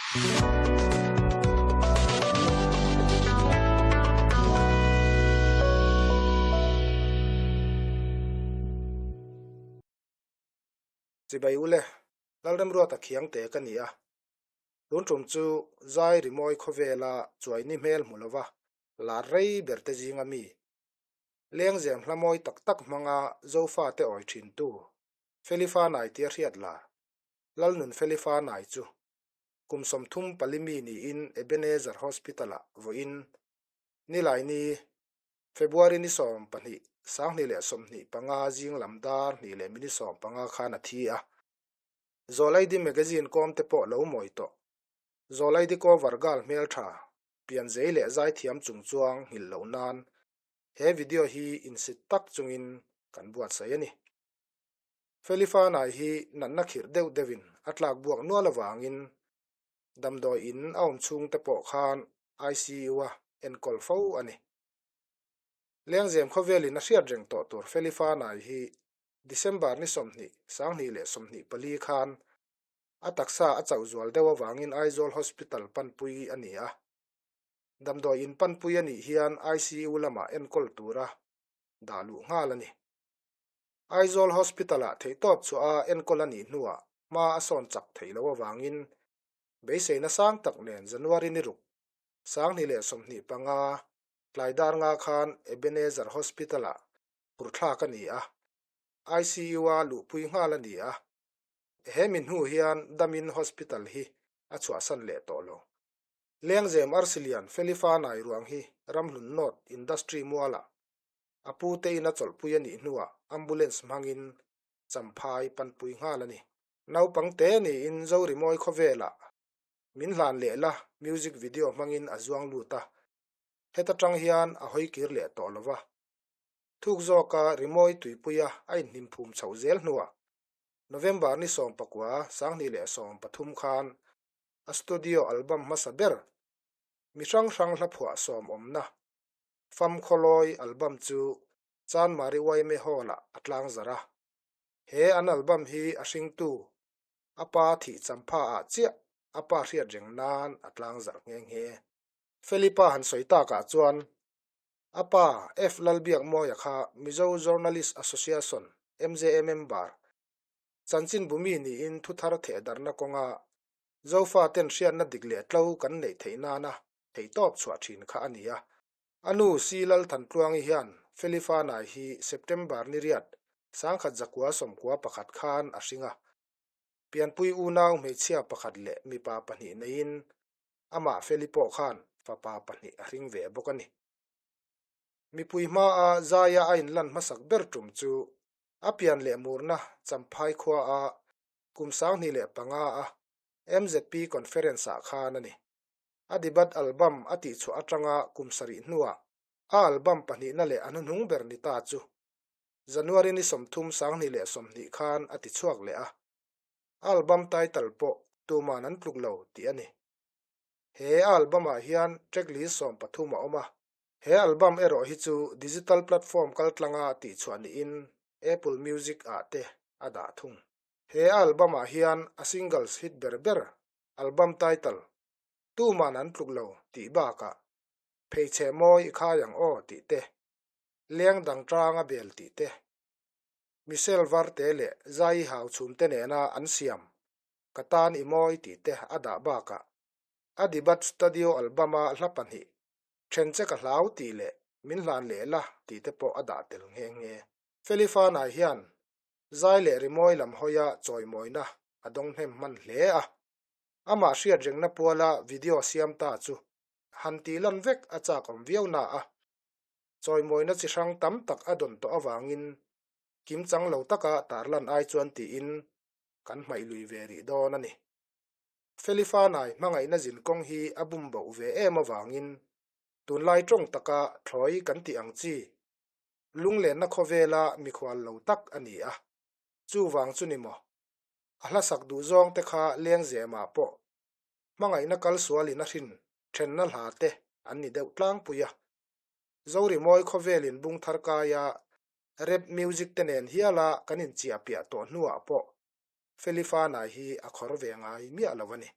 Chibai ule, Lalremruata Khiangte ka ni a. Tun tum chu zai rimawi khawvela chuaini hmel hmu lova lar rei ber te zinga mi, lengzem hla mawi tak tak hmanga Zofate awi thintu Felifa Nai tia hriat lar, Lalnun Felifa Nai chu kum 34 mi niin Ebenezer Hospital-ah vawiin Nilaini, February ni 12, 2025 zing lam dar hnih leh minute 15 khan a thi a. Zawlaidi magazine kawm te pawh lo mawi tawh. Zawlaidi cover girl hmeltha, pianzei leh zaithiam chung chuang nghilh loh nan he video hi insit tak chungin kan buatsaih a ni. Felifanai hi natna khirh deuh deuhin a tlak buak nual avangin damdawi in a awm chhung te pawh khan ICU-a enkawl fo a ni. Lengzem khawvelin a hriat reng tawh tur Felifanai hi December ni 20, 2024 khan a taksa a chauh zual deuh avangin Aizawl Hospital panpui a ni a. Damdawi in panpui a nih hian ICU lamah enkawl tura dah luh nghal a ni. Aizawl Hospital-ah theihtawp chhuah a enkawl a nih hnuah hma a sawn chak theih loh avangin beiseina sang tak nen January ni ruk, 2025, tlai dar nga khan Ebenezer Hospital-ah phurthlak a ni a, ICU-a luhpui nghal a ni a. He mi hnu hian damin hospital hi a chhuahsan leh tawh lo. Lengzem Arsilian Felifa Nai ruang hi Ramhlun North Industry mualah a pu te in a chawlhpui a nih hnuah ambulance hmangin Champhai panpui nghal a ni. Naupang te niin Zorimawi khawvelah min hlan leh la music video hmangin a zuang lut a, heta tang hian a hawi kir leh tawh lo va. Thuk zawka rimawi tuipuia a inhnim phum chhoh zel hnuah November ni 19, 2013 khan a studio album hmasa ber mi hrang hrang hla phuah sawm awmna Famkhawlawi album chu Chanmari YMA Hall-ah a tlang zarh a. He an album hi a hringtu a pa thih champha ah chiah a pa hriat reng nan a tlang zarh nghe nghe. Felipa han sawi takah chuan a pa F Lalbiakmawia kha Mizo Journalist Association, MJA member, chanchinbumi niin thuthar thehdarhna kawnga Zofaten hriatna dik leh tlo kan neih theih nana theihtawp chhuah thin kha a ni a. A nu C Lalthantluangi hian Felifanai hi September ni riat 1991 khan a hring a. Pianpui unau hmeichhia pakhat leh mipa pahnih neiin amah Feli pawh khan fapa pahnih a hring ve bawk a ni. Mipui hmaa zaia a inlan hmasak ber tum chu a pian leh murna Champhai khua a kum 2005 a MZP Conference ah khan a ni. A debut album a tihchhuah atanga kum sarih hnuah a album pahnihna leh a hnuhnung ber ni ta chu January ni 30 2020 khan a tichhuak leh a. Album title pawh tuman an tluk lo tih a ni. He album ah hian track list 13 a awm a. He album erawh hi chu digital platform kaltlanga tihchhuah niin Apple Music ah te a dah thung. He album ah hian a singles hit ber ber album title tuman an tluk lo tih bakah pheichhe mawi i khai ang aw tih te, leng dang tang a bel tih te, Michelle Varte leh Zai Hau chhum te nena an siam ka tan i mawi tih te a dah bakah a debut studio album a hla pahnih then che ka hlau tih leh min hlan leh la tih te pawh a dah tel nghe nghe. Felifanai hian zai leh rimawi lam hawia chawimawina a dawng hnem hman hle a. Amah hriat rengna puala video siam ta chu han tih lan vek a chak awm viau na a. Chawimawina chi hrang tam tak a dawn tawh avangin kim chang lo taka tarlan ai chuan tiin kan hmaih lui ve rih dawn a ni. Felifanai hmangaihna zin kawng hi a bum boh ve em avangin tunlai tawng taka thlawi kan tih ang chi lunglenna khawvela mikhual lo tak a ni a. Chuvang chu ni maw? A hlasak duh zawng te kha lengzemah pawh hmangaihna kal sualin a hrin thenna hla te an ni deuh tlangpui a. Zorimawi khawvelin bung thar kaia rap music te nen hiala kan inchiah piah tawh hnuah pawh Felifanai hi a khawr ve ngai miah lo a ni.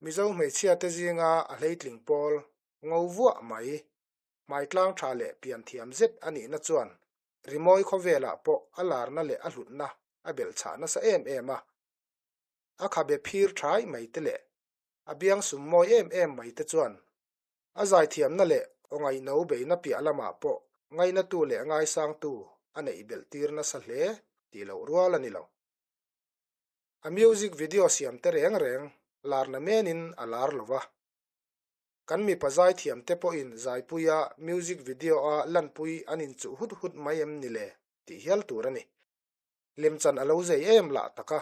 Mizo hmeichhiate zinga a hleitling pawl ngo vuah mai, hmaitlang tha leh pian thiam zet a nihna chuan rimawi khawvelah pawh a larna leh a hlutna a belhchhah nasa em em a. A khabe phir thai mai te leh a biang sum mawi em em mai te chuan a zaithiamna leh aw ngaihno beina piah lamah pawh ngainatu leh ngaisangtu a neih belh tir nasa hle tih loh rual a ni lo. A music video siam te reng reng larna menin a lar lo va. Kan mipa zaithiam te pawhin zaipuia music video a lanpui an inchuh hut hut mai em ni le tih hial tur a ni. Lemchan a lo zei em lah tak a.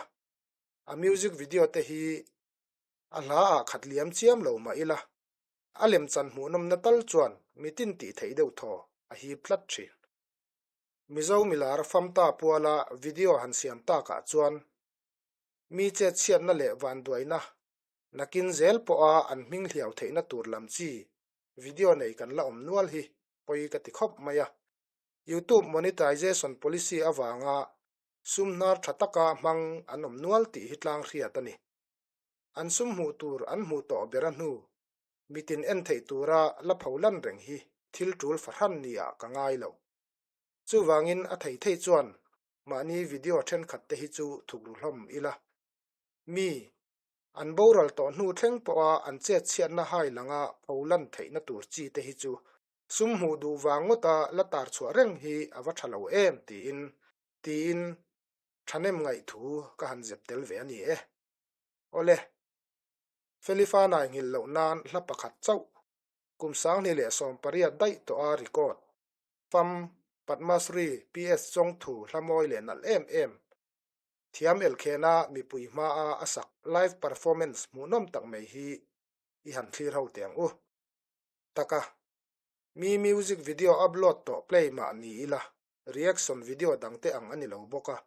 A music video te hi a hla ah khat liam chiam lo mah ila, a lemchan hmuhnawmna tal chuan mitin tih theih deuh thaw a hip tlat thin. Mizo milar famta puala video han siam takah chuan mi chetchhiatna leh vanduaina nakin zel pawha an hming hliau theihna tur lam chi video nei kan la awm nual hi pawi ka ti khawp mai a. YouTube monetization policy avanga sum hnar tha taka hmang an awm nual tih hi tlang hriat a ni. An sum hmuh tur an hmuh tawh ber a hnu mitin en theih tura la pho lan reng hi thil tul fahran nia ka ngai lo. Chuvangin a thei thei chuan mahni video thenkhat te hi chu thuk ru hlawm ila. Mi, an boral tawh hnu thleng pawha an chet chhiatna hai langa pho lan theihna tur chi te hi chu sum hmuh duh vang ngawta la tar chhuah reng hi a va tha lo em tiin tiin thahnem ngaih thu ka han zep tel ve a ni e. Awle. Felifanai nghilh loh nan hla pakhat chauh kum 2018 daih tawh a record fam Padmasri PS Chawngthu hla mawi leh nalh em em thiam elkhena mipui hmaa a sak live performance hmuhnawm tak mai hi i han thlir ho teh ang u. Taka, mi music video upload tawh play mah ni ila reaction video dangte ang a ni lo bawk a,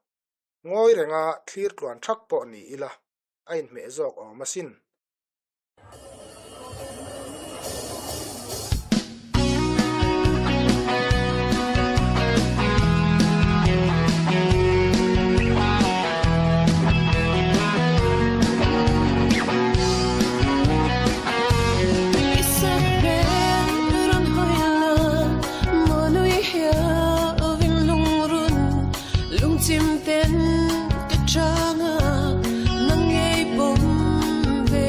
ngawi renga thlir tluan thak pawh ni ila a inhmeh zawk awm asin. Lungchim ten ka changa nang ngei pawm ve.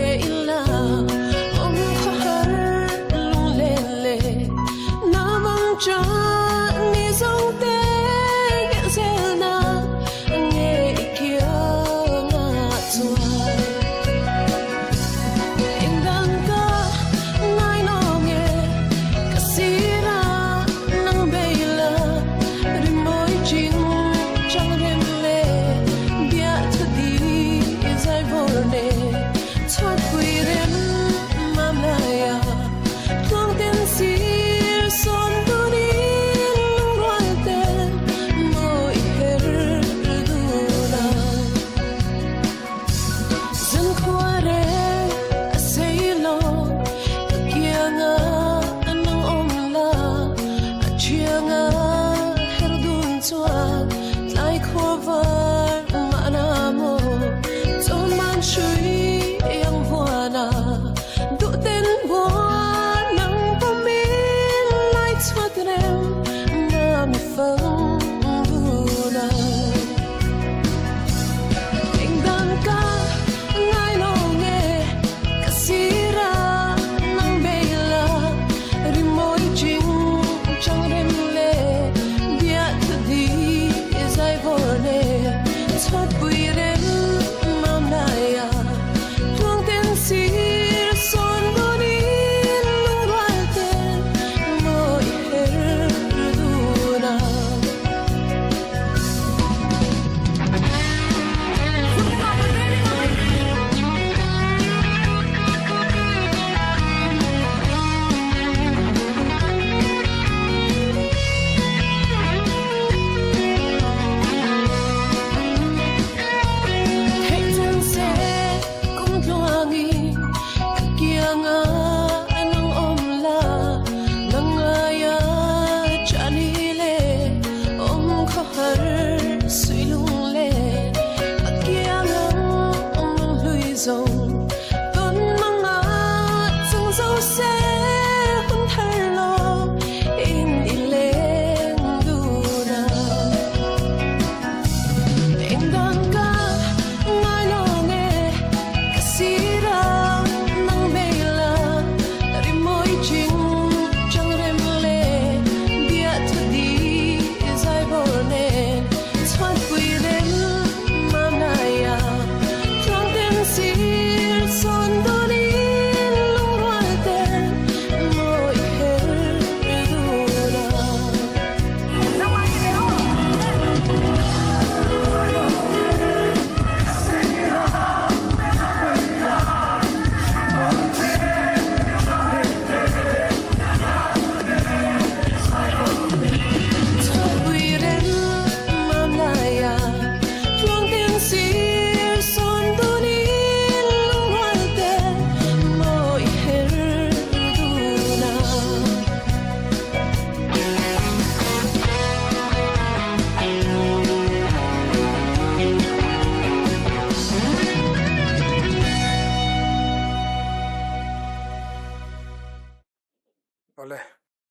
Awle,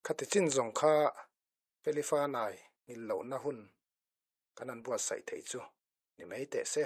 khati chin zawng kha Felifanai nghilh lohna hun kan han buatsaih theih chu ni mai teh se.